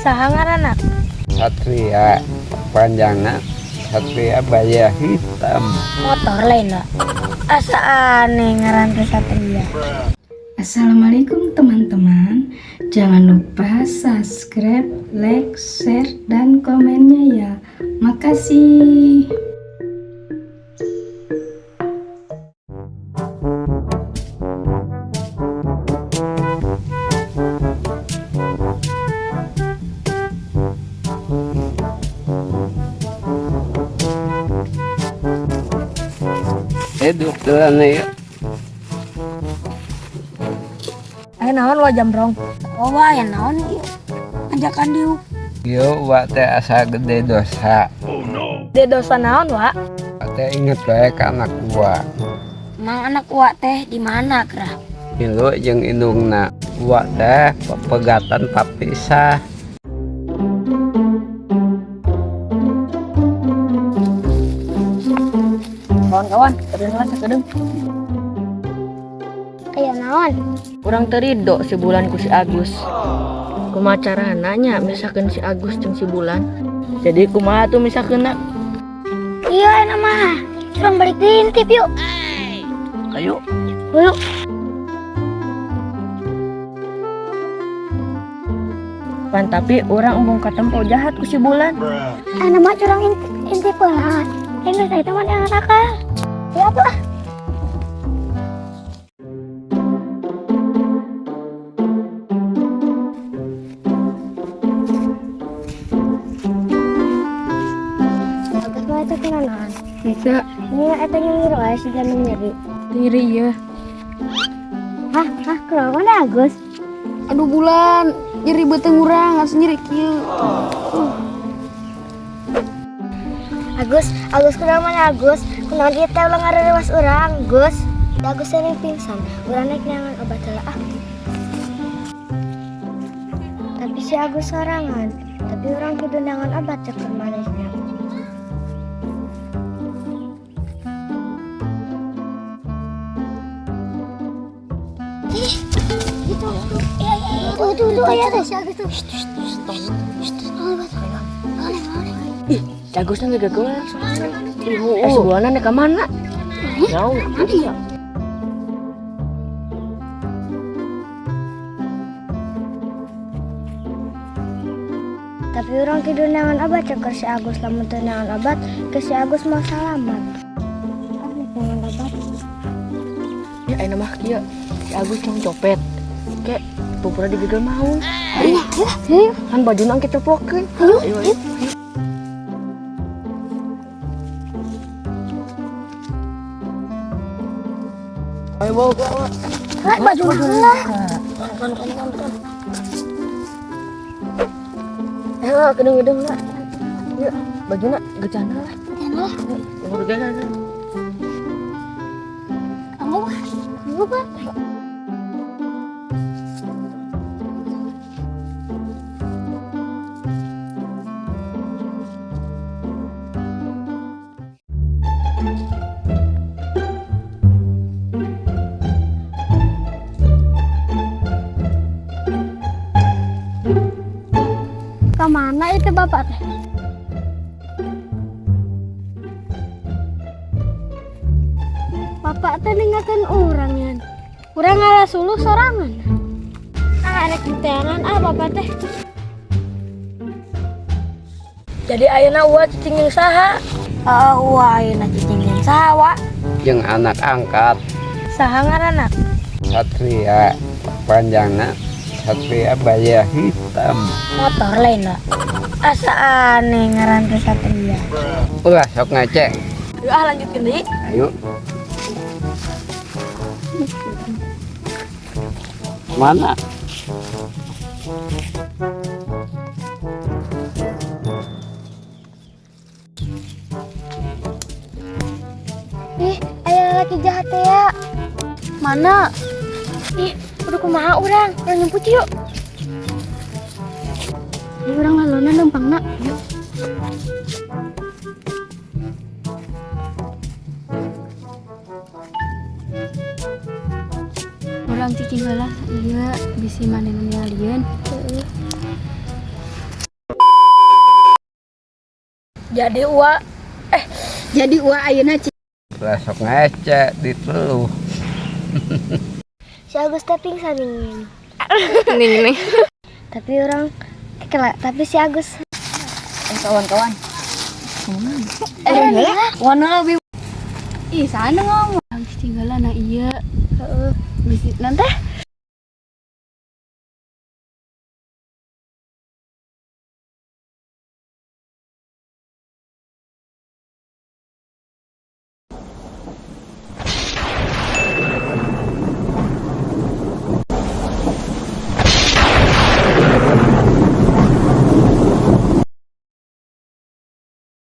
Saha ngaranna? Satria, panjangna Satria Baya Hitam. Motor lain lah. Asa aneh ngaran teh Satria. Assalamualaikum teman-teman. Jangan lupa subscribe, like, share, dan komennya ya. Makasih. Duk jalan ya. Aya naon wa jambrong? Oh wah, aya naon ieu? Ajakan diuk. Yo wa teh asa gede dosa. Gede dosa naon wa? Wa teh inget wae ka anak gua. Mang anak wa teh di mana krah? Milu jeung indungna. Wa teh pegatan papisah. Kawan-kawan, kedengeran sakedeung. Aya naon? Urang teu ridho si Bulan ku si Agus. Kumaha carana nya misakeun si Agus jeung si Bulan? Jadi kumaha tuh misakeunna? Iya enak mah. Urang balik diintip yuk. Ayo. Yuk. Pan tapi urang embung katempo jahat ku si Bulan. Enak mah curang intip lah. Ini saya teman yang nakal. Ya tuh ah. Agus mah itu kenalan. Bisa. Ini eta nyeri wae si jangan nyeri. Nyeri ya. Hah, hah, kenapa mana Agus? Aduh Bulan, nyeri beuteung urang, harus nyeri kieu. Agus, Agus kunaon mana Agus? Kunaon ieu teh ulah ngarerewas urang, Gus. Agus sering pingsan, urang naik neangan obat heula ah. Tapi si Agus sorangan, tapi urang kudu neangan obat cek manehna. Ih, itu. Iya, iya, itu, itu, aya teh si Agus tuh. Ih, si Agusnya nggak gagal. Si Bulan ka mana? Jauh. Iya. Tapi orang tidur neangan obat cek si Agus, lamun teu neangan obat ke si Agus mau salamat. Ah, neangan obat. Ya ayeuna mah kieu, si Agus cong copet. Ke pupura digagal maung. Ayo, Kan bajuna engke coplokeun. Ayo, Ayo, ayo. Ayo bawa bawa. Lah, baju lah. Ayo kedeng-kedeng lah. Yuk, bajuna gecana lah. Gecana lah. Yuk, gecana. Kamu, kamu Pak. Kemana itu bapak teh? Bapak teh ninggalkan orang ya. Urang ngalah suluh sorangan. Ah, rek diteangan ah bapak teh. Jadi ayeuna uwa cicing jeung saha? Ah, uwa ayeuna cicing jeung saha, wa? Jeung anak angkat. Saha ngaranna? Satria, panjangna Satria Baya Hitam. Motor lain lah. Asa aneh ngaran teh Satria. Ulah sok ngecek. Ayo ah lanjutkeun deui. Ayo. Mana? Ih, aya laki jahat teh ya. Mana? Ih, udah kumaha urang? Urang nyemput yuk. Ini urang lalona lempangna. Yuk. Urang cicing heula ieu bisi manehna ninggalieun. Jadi uwa Jadi uwa ayeuna. Ulah sok ngece di teluh. Si Agus teh pingsan nih. Nih nih. Tapi urang kela, tapi si Agus Eh, kawan-kawan. Eh, warna lebih. Ih, sana ngomong. Harus tinggalan nah iya. Heeh. Bisi nanti.